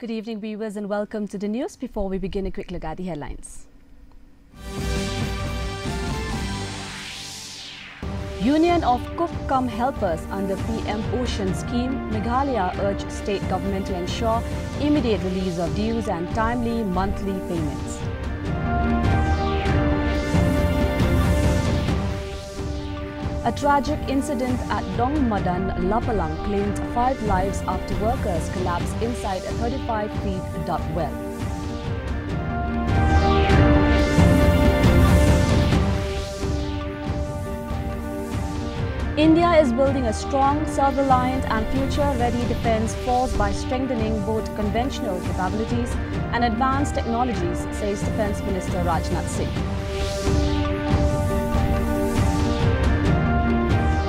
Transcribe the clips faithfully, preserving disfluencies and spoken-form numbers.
Good evening, viewers, and welcome to the news. Before we begin, a quick look at the headlines. Union of Cook cum Helpers under P M Poshan scheme, Meghalaya urged state government to ensure immediate release of dues and timely monthly payments. A tragic incident at Dongmadan, Lapalang claimed five lives after workers collapsed inside a thirty-five feet dug well. India is building a strong, self-reliant and future-ready defence force by strengthening both conventional capabilities and advanced technologies, says Defence Minister Rajnath Singh.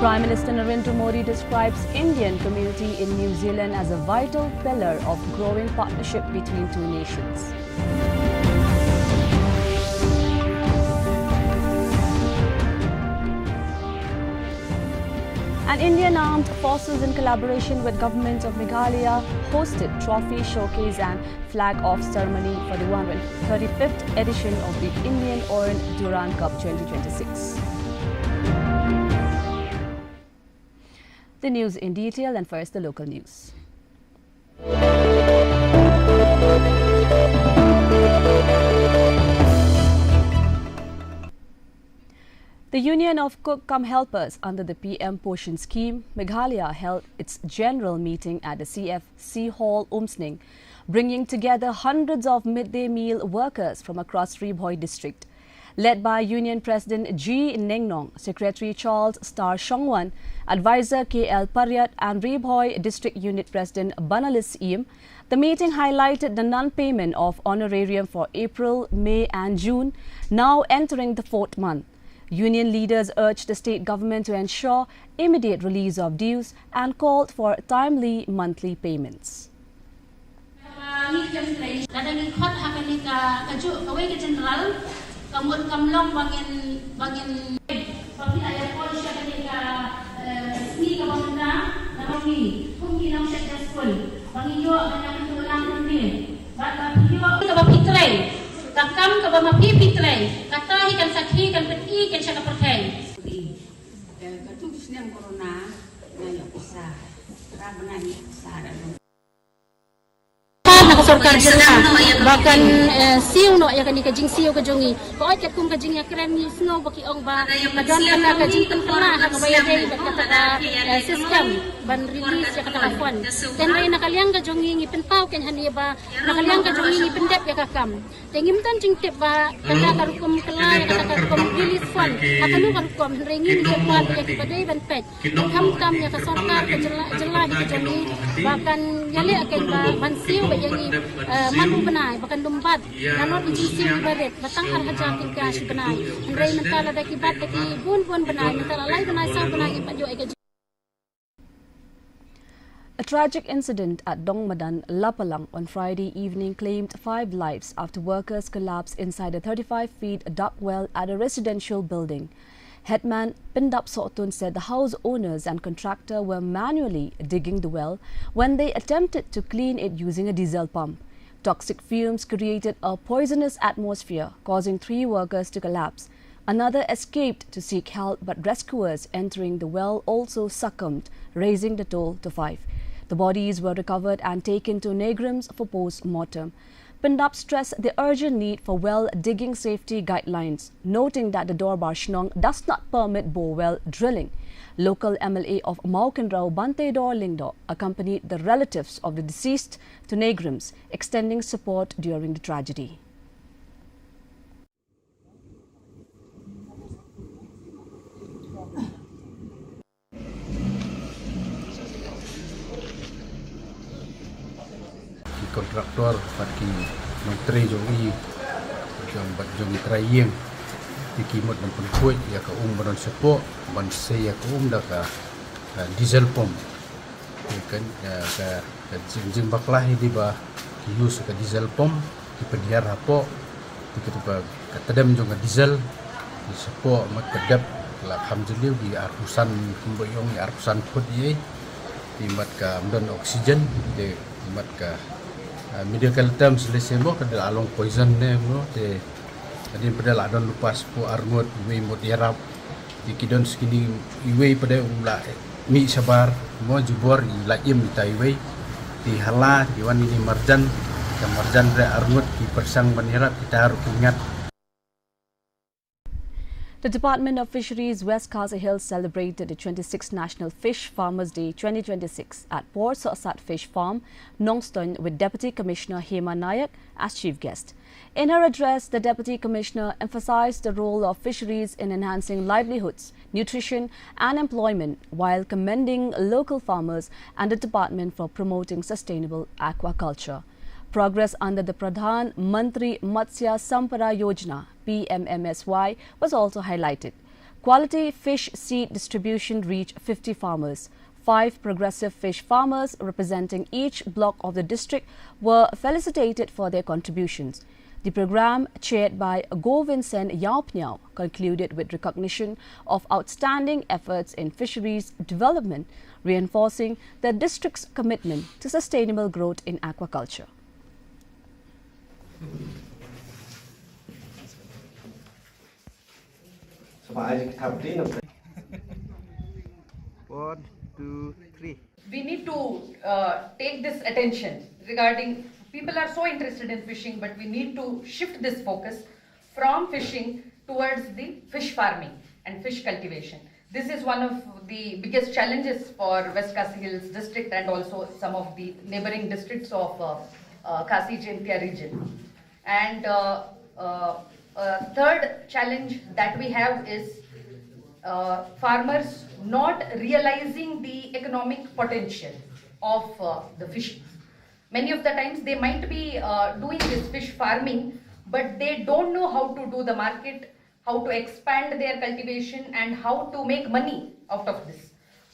Prime Minister Narendra Modi describes Indian community in New Zealand as a vital pillar of growing partnership between two nations. And Indian Armed Forces, in collaboration with Government of Meghalaya, hosted trophy showcase and flag off ceremony for the one hundred thirty-fifth edition of the Indian Oil Durand Cup twenty twenty-six. The news in detail, and first the local news. The Union of Cook cum Helpers under the P M Poshan scheme, Meghalaya, held its general meeting at the C F C Hall, Umsning, bringing together hundreds of midday meal workers from across Ri Bhoi district. Led by Union President G Nengnong, Secretary Charles Star Shongwan, Advisor K L Pariat, and Ri Bhoi District Unit President Banalis Im, the meeting highlighted the non-payment of honorarium for April, May, and June, now entering the fourth month. Union leaders urged the state government to ensure immediate release of dues and called for timely monthly payments. Lada ngi khot ha kane ka, kajuh kawei ka general, ka mut kam long ba ngin, ba ngin, ba phi la ïa poi sha kane ka, eh, sngi kaba mynta, namar ngi, kum ki nongshad skul, ba ngi ïoh ban ïa pynduh lang mynta. Bad ba phi ïoh kaba phi trei, ka kam kaba ma phi phi trei, kata hi kan sakhi, kan pyni kan sha ka pyrthei. Eh, katu ka snem corona, nga ïoh pisa, ra bnai ïoh pisa, ra long. Na ka sorkar jylla ba kan, eh, siew noh ïa kane ka jingsiew ka jong ngi. Ba oi katkum ka jingïakren ngi sngew ba ki ong ba ka don kata ka jingpynkylla ha kaba ïadei bad kata ka, eh, system ban release ïa kata ka fund. Te hynrei na ka liang ka jong ngi ngi pynpaw kein hangne ba na ka liang ka jong ngi ngi pyndep ïa ka kam. Te ngim don jingtip ba kata ka rukom kylla ïa kata ka rukom release fund ha kano ka rukom, hynrei ngi ngi ïa peit ïa kiba dei ban peit. Khamtam ïa ka sorkar ka jylla, jylla hi ka jong ngi ba kan ïaleh kein ba ban siew beit ïa ngi, eh, man u bnai ba kan ym bat. Nalor ka jingsiew iba rit ba tang ar hajar tyngka shi bnai. Hynrei mynta lada ki bat da ki bun bun bnai, mynta la lai bnai saw bnai ngim pat ïoh ïa ka jing. A tragic incident at Dongmadan, Lapalang on Friday evening claimed five lives after workers collapsed inside a thirty-five feet dug well at a residential building. Headman Pyndap Sohtun said the house owners and contractor were manually digging the well when they attempted to clean it using a diesel pump. Toxic fumes created a poisonous atmosphere, causing three workers to collapse. Another escaped to seek help, but rescuers entering the well also succumbed, raising the toll to five. The bodies were recovered and taken to Negrams for post-mortem. Pyndap stressed the urgent need for well digging safety guidelines, noting that the Dorbar Shnong does not permit bore well drilling. Local M L A of Mawkynrew, Bantador Lyngdoh, accompanied the relatives of the deceased to Negrams, extending support during the tragedy. Ki kontraktor bad ki nongtrei jong i, jong bad jong i trai ïing, ki mut ban pynkhuid ïa ka um ba don shapoh ban sei ïa ka um da ka, eh, diesel pump. Ka, ka, ka jing, jingbakla hi dei ba ki use ka diesel pump, ki pynhiar hapoh, ki kata ba ka tdem jong ka diesel, ki shapoh mat ka dep, la kham jylliew ki arphew san, kumba ïong ki arphew san phut ïa, ki mat ka ym don oxygen, ki mat ka Uh, medical terms lehse mo ka dei la long poison ne mo, te hadien pat de la don lypa shiphew ar ngut, iwei mut ïarap. Te ki don skini, iwei pat de u la mih shabar mo, jubor i la im ita iwei. Te hala ki wan ïa ine i marjan, ka marjan re ar ngut ki pyrshang ban ïarap, kita ruh ki ngat. The Department of Fisheries, West Khasi Hills, celebrated the twenty-sixth National Fish Farmers Day twenty twenty-six at Porsohsat Fish Farm, Nongstoiñ, with Deputy Commissioner Hema Nayak as chief guest. In her address, the Deputy Commissioner emphasized the role of fisheries in enhancing livelihoods, nutrition, and employment, while commending local farmers and the department for promoting sustainable aquaculture. Progress under the Pradhan Mantri Matsya Sampada Yojana, P M M S Y, was also highlighted. Quality fish seed distribution reached fifty farmers. Five progressive fish farmers representing each block of the district were felicitated for their contributions. The program, chaired by Govind Sen Yaupniau, concluded with recognition of outstanding efforts in fisheries development, reinforcing the district's commitment to sustainable growth in aquaculture. One, two, three. We need to uh, take this attention regarding, people are so interested in fishing, but we need to shift this focus from fishing towards the fish farming and fish cultivation. This is one of the biggest challenges for West Khasi Hills district and also some of the neighboring districts of uh, uh, Khasi Jaintia region. And uh, uh, uh, third challenge that we have is uh, farmers not realizing the economic potential of uh, the fish. Many of the times they might be uh, doing this fish farming, but they don't know how to do the market, how to expand their cultivation, and how to make money out of this.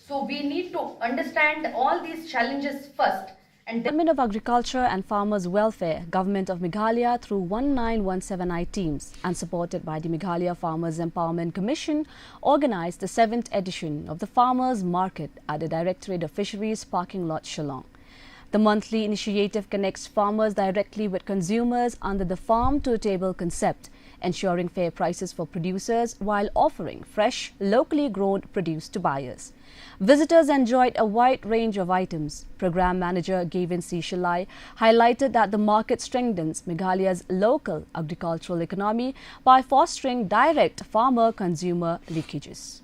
So we need to understand all these challenges first. And then Department of Agriculture and Farmers Welfare, Government of Meghalaya, through one nine one seven I teams and supported by the Meghalaya Farmers Empowerment Commission, organized the seventh edition of the Farmers Market at the Directorate of Fisheries parking lot, Shillong. The monthly initiative connects farmers directly with consumers under the farm to table concept, ensuring fair prices for producers while offering fresh, locally grown produce to buyers. Visitors enjoyed a wide range of items. Program manager Gavin C Shalai highlighted that the market strengthens Meghalaya's local agricultural economy by fostering direct farmer-consumer linkages.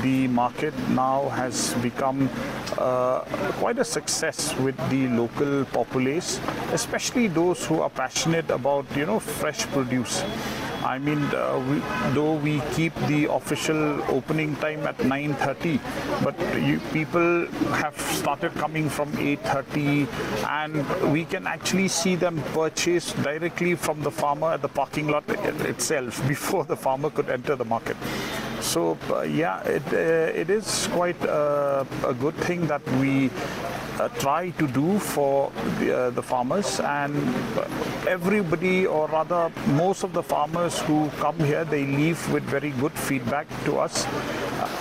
The market now has become uh, quite a success with the local populace, especially those who are passionate about, you know, fresh produce. I mean, uh, we, though we keep the official opening time at nine thirty, but you, people have started coming from eight thirty, and we can actually see them purchase directly from the farmer at the parking lot i-, itself before the farmer could enter the market. So, uh, yeah, it, uh, it is quite uh, a good thing that we uh, try to do for the, uh, the farmers, and everybody, or rather most of the farmers who come here, they leave with very good feedback to us.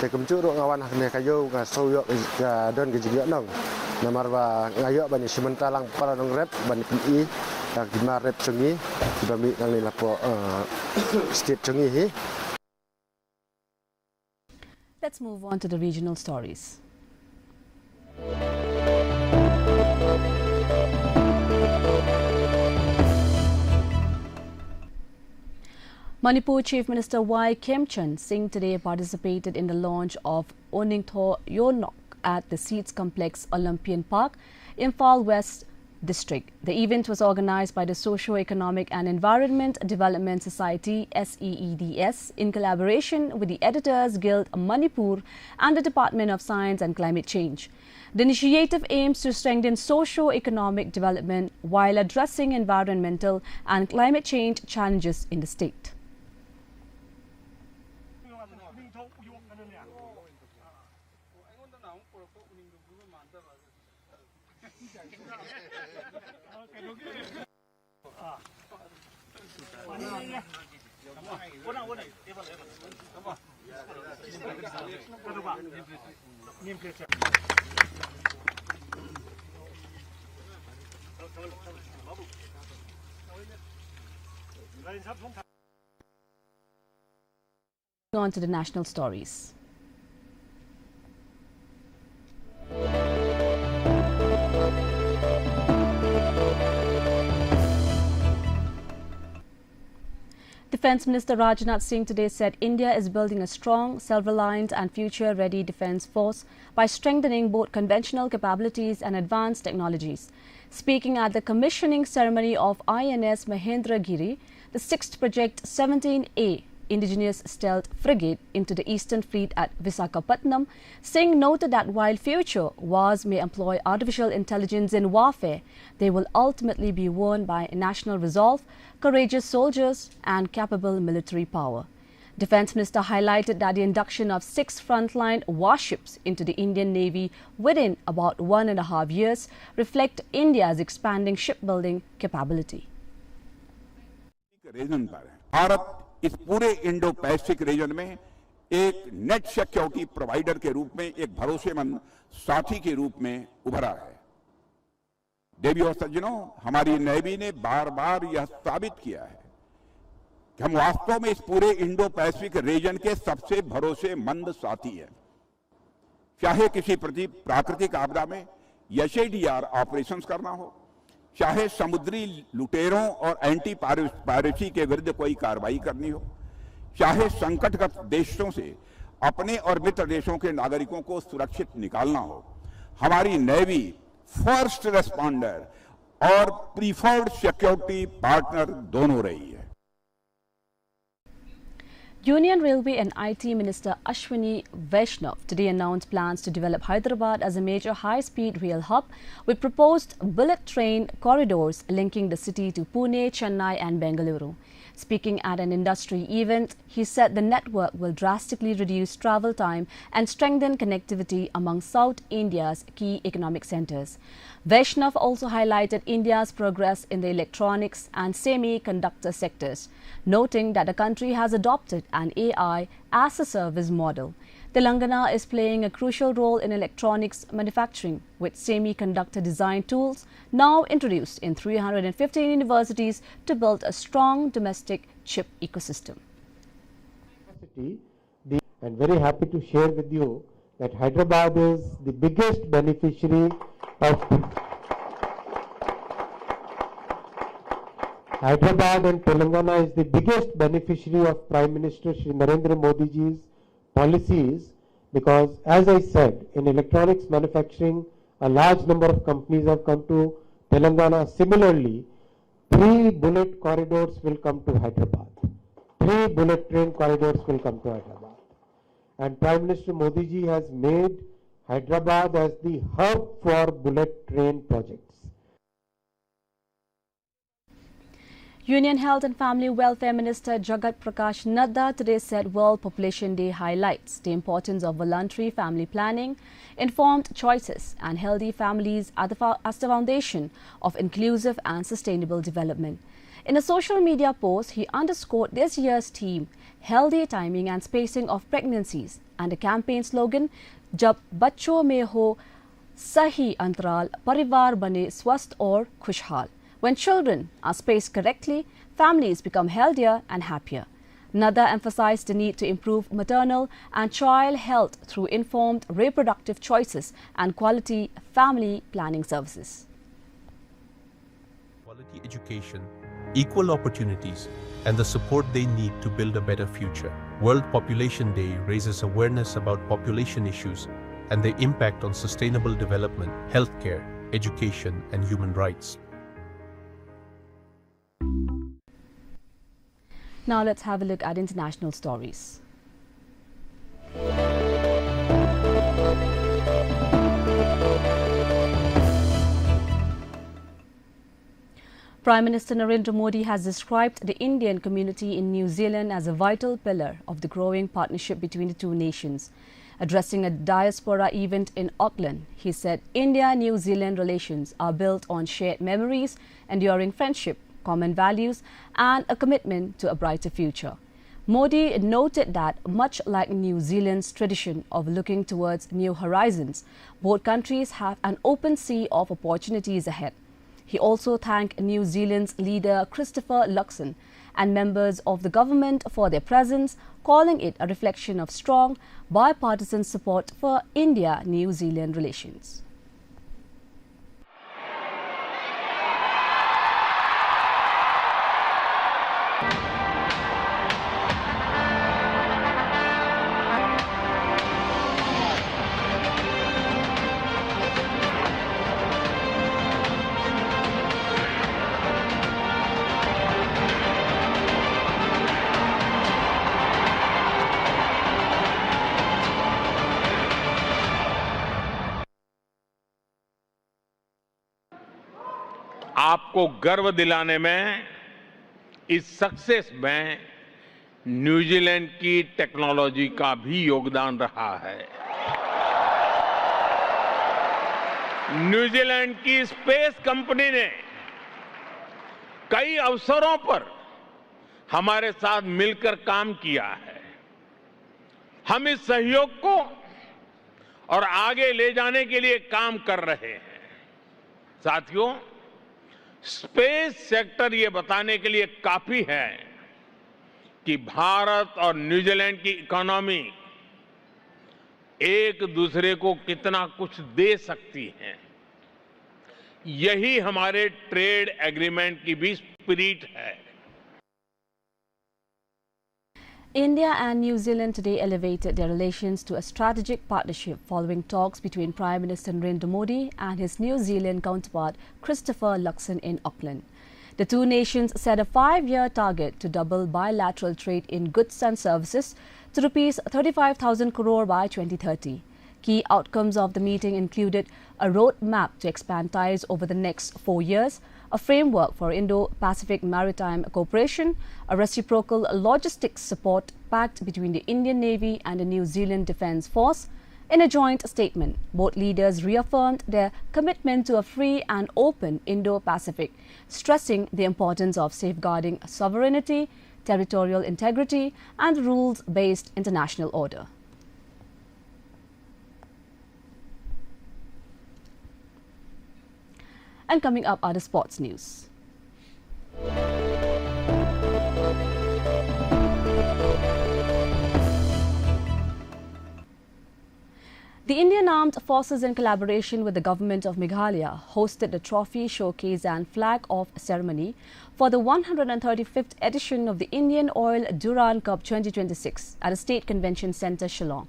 Te kumjuh ruh nga wan hangne ka ïew nga sngew ïoh ka don ka jingïohnong. Namar ba nga ïoh ban ïashim bynta lang para nongrep ban pyni ïa ki mar rep jong ngi kiba mih nangne napoh, eh, state jong ngi hi. Let's move on to the regional stories. Manipur Chief Minister Y Khemchand Singh today participated in the launch of Oningtho Yonok at the Seeds Complex, Olympian Park, Imphal West, District. The event was organized by the Socio-Economic and Environment Development Society, S E E D S, in collaboration with the Editors Guild Manipur and the Department of Science and Climate Change. The initiative aims to strengthen socio-economic development while addressing environmental and climate change challenges in the state. On to the national stories. Defense Minister Rajnath Singh today said India is building a strong, self-reliant and future-ready defense force by strengthening both conventional capabilities and advanced technologies. Speaking at the commissioning ceremony of I N S Mahendragiri, the sixth Project seventeen A indigenous stealth frigate into the Eastern Fleet at Visakhapatnam, Singh noted that while future wars may employ artificial intelligence in warfare, they will ultimately be won by national resolve, courageous soldiers, and capable military power. Defense Minister highlighted that the induction of six frontline warships into the Indian Navy within about one and a half years reflect India's expanding shipbuilding capability. Region पर है। भारत इस पूरे Indo Pacific region में एक net security provider के रूप में, एक भरोसेमंद साथी के रूप में उभरा है। देवी और सज्जनों, हमारी नेवी ने बार बार यह साबित किया है कि हम वास्तव में इस पूरे इंडो पैसिफिक रीजन के सबसे भरोसेमंद साथी हैं। चाहे किसी प्रति प्राकृतिक आपदा में एसएडीआर ऑपरेशंस करना हो, चाहे समुद्री लुटेरों और एंटी पायरेसी के विरुद्ध कोई कार्रवाई करनी हो, चाहे संकटग्रस्त देशों से अपने और मित्र देशों के नागरिकों को सुरक्षित निकालना हो, हमारी नेवी फर्स्ट रेस्पॉन्डर और प्रीफर्ड सिक्योरिटी पार्टनर दोनों रही है। Union Railway and I T Minister Ashwini Vaishnaw today announced plans to develop Hyderabad as a major high-speed rail hub with proposed bullet train corridors linking the city to Pune, Chennai and Bengaluru. Speaking at an industry event, he said the network will drastically reduce travel time and strengthen connectivity among South India's key economic centers. Vaishnaw also highlighted India's progress in the electronics and semiconductor sectors, noting that the country has adopted an A I as a service model. Telangana is playing a crucial role in electronics manufacturing, with semiconductor design tools now introduced in three hundred and fifteen universities to build a strong domestic chip ecosystem. University, the, and very happy to share with you that Hyderabad is the biggest beneficiary of Hyderabad and Telangana is the biggest beneficiary of Prime Minister Shri Narendra Modi ji's policies, because, as I said, in electronics manufacturing, a large number of companies have come to Telangana. Similarly, three bullet corridors will come to Hyderabad. Three bullet train corridors will come to Hyderabad. And Prime Minister Modi ji has made Hyderabad as the hub for bullet train projects. Union Health and Family Welfare Minister Jagat Prakash Nadda today said World Population Day highlights the importance of voluntary family planning, informed choices, and healthy families are the fo- as the foundation of inclusive and sustainable development. In a social media post, he underscored this year's theme, healthy timing and spacing of pregnancies, and a campaign slogan, Jab bachcho mein ho sahi antaral, parivar bane swasth aur khushhal. When children are spaced correctly, families become healthier and happier. Nadda emphasized the need to improve maternal and child health through informed reproductive choices and quality family planning services. Quality education, equal opportunities, and the support they need to build a better future. World Population Day raises awareness about population issues and their impact on sustainable development, healthcare, education, and human rights. Now let's have a look at international stories. Prime Minister Narendra Modi has described the Indian community in New Zealand as a vital pillar of the growing partnership between the two nations. Addressing a diaspora event in Auckland, he said India New Zealand relations are built on shared memories, enduring friendship, common values, and a commitment to a brighter future. Modi noted that, much like New Zealand's tradition of looking towards new horizons, both countries have an open sea of opportunities ahead. He also thanked New Zealand's leader Christopher Luxon and members of the government for their presence, calling it a reflection of strong bipartisan support for India New Zealand relations. आपको गर्व दिलाने में, इस सक्सेस में न्यूजीलैंड की टेक्नोलॉजी का भी योगदान रहा है। न्यूजीलैंड की स्पेस कंपनी ने कई अवसरों पर हमारे साथ मिलकर काम किया है। हम इस सहयोग को और आगे ले जाने के लिए काम कर रहे हैं। साथियों, स्पेस सेक्टर ये बताने के लिए काफी है कि भारत और न्यूजीलैंड की इकोनॉमी एक दूसरे को कितना कुछ दे सकती है। यही हमारे ट्रेड एग्रीमेंट की भी स्पिरिट है। India and New Zealand today elevated their relations to a strategic partnership following talks between Prime Minister Narendra Modi and his New Zealand counterpart Christopher Luxon in Auckland. The two nations set a five-year target to double bilateral trade in goods and services to rupees thirty-five thousand crore by twenty thirty. Key outcomes of the meeting included a roadmap to expand ties over the next four years, a framework for Indo-Pacific maritime cooperation, a reciprocal logistics support pact between the Indian Navy and the New Zealand Defence Force. In a joint statement, both leaders reaffirmed their commitment to a free and open Indo-Pacific, stressing the importance of safeguarding sovereignty, territorial integrity, and rules-based international order. And coming up are the sports news. The Indian Armed Forces, in collaboration with the Government of Meghalaya, hosted the trophy showcase and flag off ceremony for the one hundred thirty-fifth edition of the Indian Oil Durand Cup twenty twenty-six at the State Convention Centre, Shillong.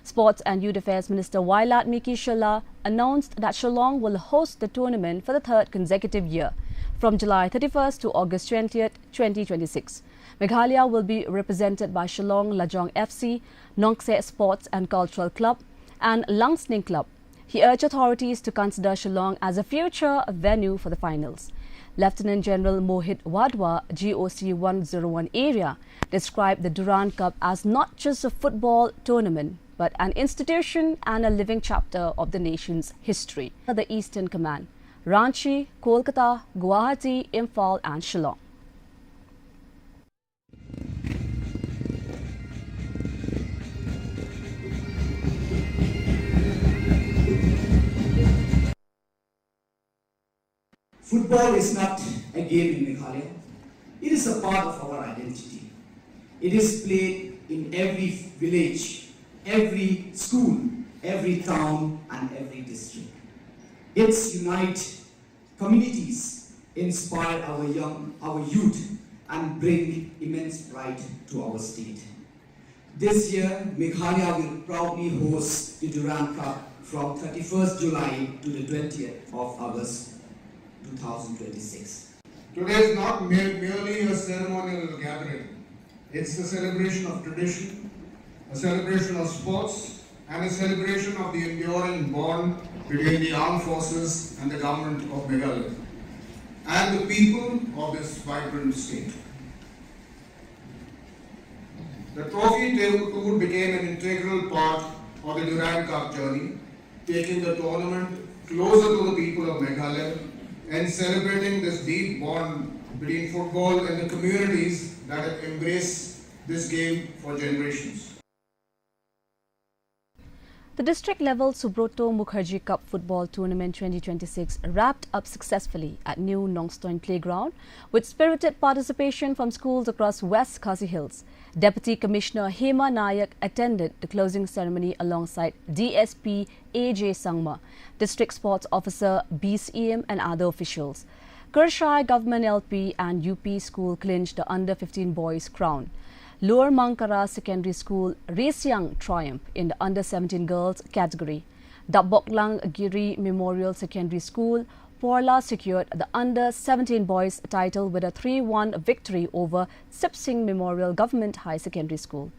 Sports and Youth Affairs Minister Wailadmiki Shylla announced that Shillong will host the tournament for the third consecutive year, from July thirty-first to August twentieth, twenty twenty-six. Meghalaya will be represented by Shillong Lajong F C, Nongkseh Sports and Cultural Club, and Langsning Club. He urged authorities to consider Shillong as a future venue for the finals. Lieutenant General Mohit Wadhwa, G O C one zero one area, described the Durand Cup as not just a football tournament, but an institution and a living chapter of the nation's history. The Eastern Command, Ranchi, Kolkata, Guwahati, Imphal, and Shillong. Football is not a game in Meghalaya. It is a part of our identity. It is played in every village, every school, every town, and every district. It's unite communities, inspire our young, our youth, and bring immense pride to our state. This year, Meghalaya will proudly host the Durand Cup from thirty-first July to the twentieth of August two thousand twenty-six. Today is not mere- merely a ceremonial gathering. It's a celebration of tradition, a celebration of sports, and a celebration of the enduring bond between the armed forces and the government of Meghalaya and the people of this vibrant state. The trophy tour became an integral part of the Durand Cup journey, taking the tournament closer to the people of Meghalaya and celebrating this deep bond between football and the communities that have embraced this game for generations. The district level Subroto Mukherjee Cup Football Tournament twenty twenty-six wrapped up successfully at New Nongstoin Playground, with spirited participation from schools across West Khasi Hills. Deputy Commissioner Hema Nayak attended the closing ceremony alongside D S P A J Sangma, District Sports Officer B C M, and other officials. Kyrshai Government L P and U P school clinched the under fifteen boys crown. Lower Mangkara Secondary School Risiang triumph in the under seventeen girls category. Dapboklang Giri Memorial Secondary School Porla secured the under seventeen boys title with a three one victory over Sip Singh Memorial Government High Secondary School.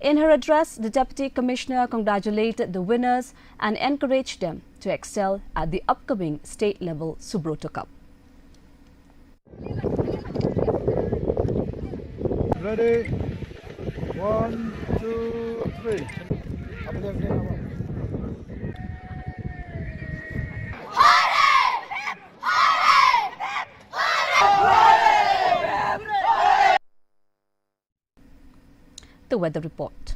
In her address, the Deputy Commissioner congratulated the winners and encouraged them to excel at the upcoming state level Subroto Cup. Ready? One, two, three. The weather report.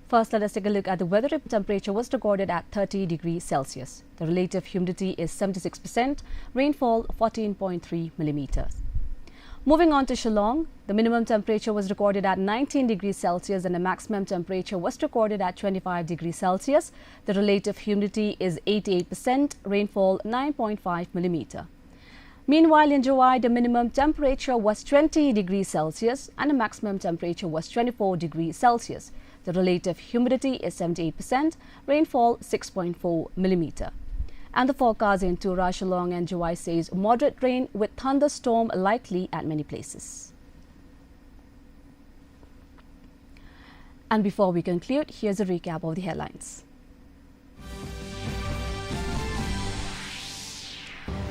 First, let us take a look at the weather. Temperature was recorded at thirty degrees Celsius. The relative humidity is seventy-six percent, rainfall fourteen point three millimeters. Moving on to Shillong, the minimum temperature was recorded at nineteen degrees Celsius and the maximum temperature was recorded at twenty-five degrees Celsius. The relative humidity is eighty-eight percent, rainfall nine point five millimeter. Meanwhile, in Jowai, the minimum temperature was twenty degrees Celsius and the maximum temperature was twenty-four degrees Celsius. The relative humidity is seventy-eight percent, rainfall six point four millimeter. And the forecast in Tura, Shillong and Jowai says moderate rain with thunderstorm likely at many places. And before we conclude, here's a recap of the headlines.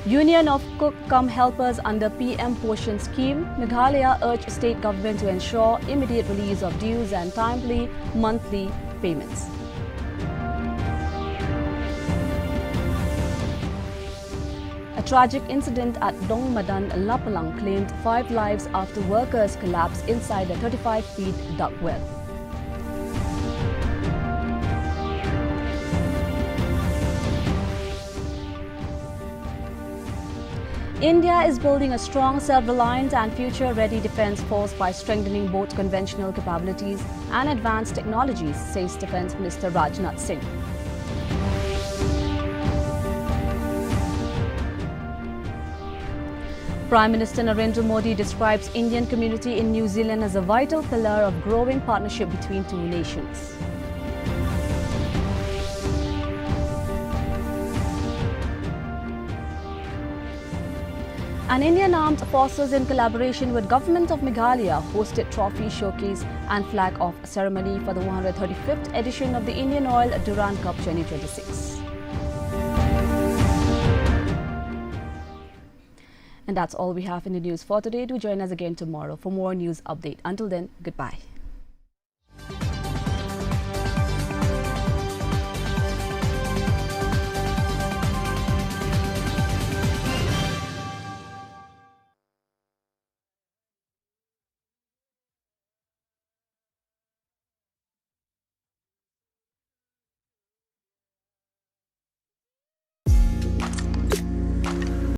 Union of Cook cum Helpers under P M Poshan Scheme, Meghalaya urge state government to ensure immediate release of dues and timely monthly payments. A tragic incident at Dongmadan, Lapalang claimed five lives after workers collapsed inside a thirty-five feet dug well. India is building a strong, self-reliant and future-ready defense force by strengthening both conventional capabilities and advanced technologies, says Defense Minister Rajnath Singh. Prime Minister Narendra Modi describes Indian community in New Zealand as a vital pillar of growing partnership between two nations. And Indian Armed Forces, in collaboration with Government of Meghalaya, hosted trophy showcase and flag off ceremony for the one hundred thirty-fifth edition of the Indian Oil Durand Cup twenty twenty-six. And that's all we have in the news for today. Do join us again tomorrow for more news update. Until then, goodbye.